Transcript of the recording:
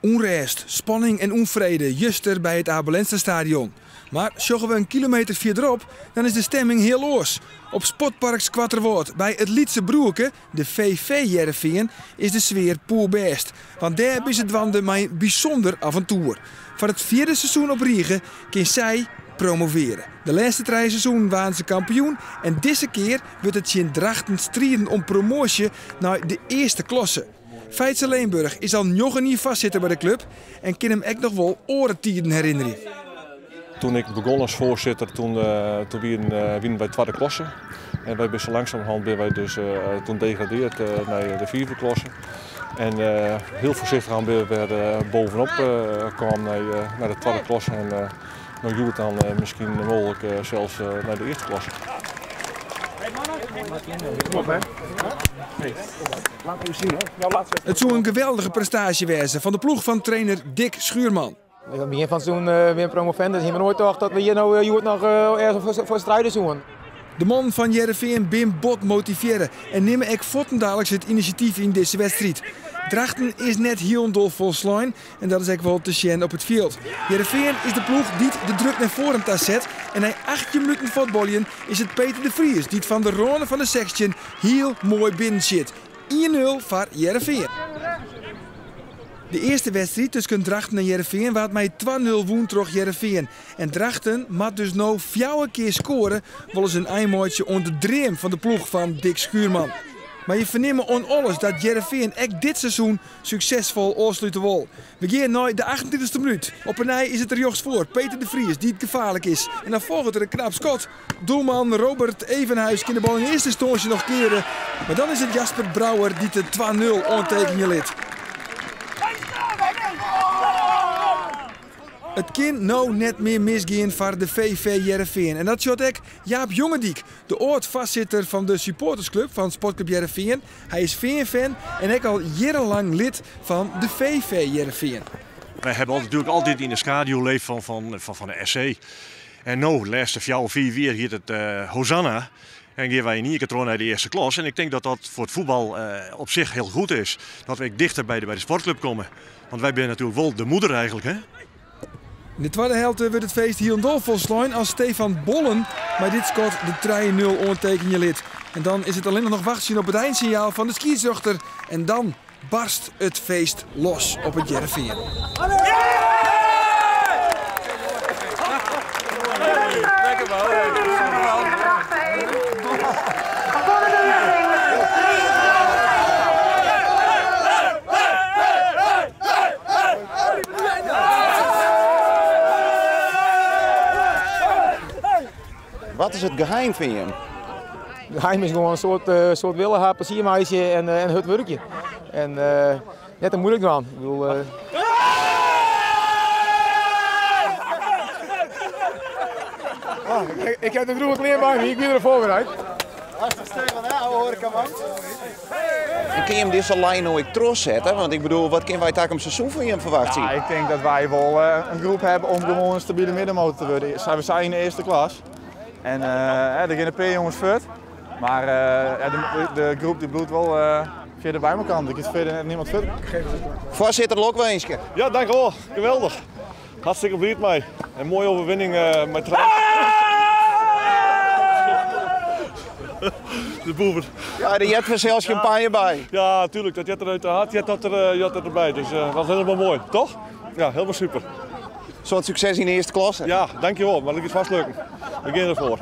Ûnrêst, spanning en ûnfrede juster by it Abe Lenstra Stadion. Mar sjogge we in kilometer fierderop, dan is de stemming hiel oars. Op Sportpark Skoatterwâld by it lytse broerke, de VV Hearrenfean, is de sfear poerbêst. Want dêr binne se dwaande mei in bysûnder aventoer. Foar it fjirde seizoen op rige kin sy promoveare. De lêste trije seizoenen waarden se kampioen en dizze kear wurdt it tsjin Drachten striden om promoasje nei de earste klasse. Feitse Leemburg is al njoggen jier foarsitter by de klup en kin him ek noch wol oare tiden herinnerje. Toen ik begon als voorzitter, toen, uh, toen wienen, uh, wienen wy twadde klasse. En wy binne sa langzamerhand binne wy dus uh, toen degradeerd nei de fiifde klasse. En hiel foarsichtich oan binne we wer bovenop kaam nei, nei de twadde klasse. En no hjoed dan miskien mooglik sels nei de earste klasse. It soe in geweldige prestaasje wêze fan de ploech fan trainer Dick Schuurman. Oan it begjin fan it seizoen binne we promovendus. Hiene we noait tocht dat we hjir no hjoed noch ergens foar stride soenen. De mannen fan Hearrenfean bin bot motivearre en nimme ek fuortendaliks it inisjatyf yn dizze wedstriid. Drachten is net hielendal folslein en dat is ek wol te sjen op it fjild. Hearrenfean is de ploech dy't de druk nei foaren ta set en nei 18 minuten fuotbaljen is it Peter de Vries dy't fan de râne fan de 16 hiel moai binnensjit. 1-0 foar Hearrenfean. De earste wedstriid tusken Drachten en Hearrenfean waard mei 2-0 wûn troch Hearrenfean. En Drachten moat dus no fjouwer kear skoare, wolle se in ein meitsje oan de dream fan de ploech fan Dick Schuurman. Mar je fernimme oan alles dat Hearrenfean ek dit seizoen suksesfol ôfslute wol. We gean nei de 38e minút. Op 'e nij is it rjochtsfoar Peter de Vries dy't gefaarlik is. En dan folget der in knap skot. Doelman Robert Evenhuis kin de bal yn earste ynstânsje noch keare. Mar dan is it Jasper Brouwer dy't de 2-0 oantekenje lit. It kin no net mear misgean foar de VV Hearrenfean. En dat sjocht ek Jaap Jongedyk, de âld-foarsitter fan de supportersklub fan Sportklub Hearrenfean. Hy is Feanfan en ek al jierrenlang lid fan de VV Hearrenfean. Wy hawwe natuerlik altyd yn de skaduw leefd fan, fan, fan, fan de SC. En no, de lêste fjouwer, fiif jier giet it uh, Hosanna. En gean wy yn ien kear troch nei de earste klas. En ik tink dat dat foar it fuotbal uh, op sich hiel goed is. Dat we ek dichter by de, by de sportklup komme. Want wy binne natuerlik wol de moeder eigentlik, hè? Yn de twadde helte wurdt it feest hielendal folslein as Stefan Bollen mei dit skot de 3-0 oantekenje lit. En dan is it allinnich noch wachtsjen op it einsinjaal fan de skiedsrjochter. En dan barst it feest los op it Hearrenfean. Wat is it geheim fan jim? It geheim is gewoan in soad, uh, soad wille ha, plezier meitsje en, uh, en hurd wurkje. En uh, net te moeilik dwaan. Ik bedoel, uh... oh, ik, ik heb de droege klean by my, ik bin der foarbereid. Stefan, hè, oude horecaman. En kin jim dizze lijn no ek trochsette? Want ik bedoel, wat kinne wy takom seizoen fan jim ferwachtsje? Ja, ik tink dat wy wol eh, in groep hawwe om gewoan in stabile middenmotor te wurden. Sa, we zijn in de eerste klas. En uh, er gean in pear jonges fuort. Mar uh, de, de groep dy bliuwt wol uh, fierder by elkoar. Der giet fierder niemand fuort. Foarsitter lokwinske. Ja, dankjewol. Geweldich. Hartstikke bliid mei. In moaie overwinning uh, mei trije. De boeven. Ja, der heart fansels champagne by. Ja, tuurlijk. Dat heart der uiteraard heart dat der, heart dat derby. Dus uh, was helemaal mooi, toch? Ja, helemaal super. Soad sukses yn de earste klasse. Ja, dankjewol. Mar dat giet fêst lukken. We gean derfoar.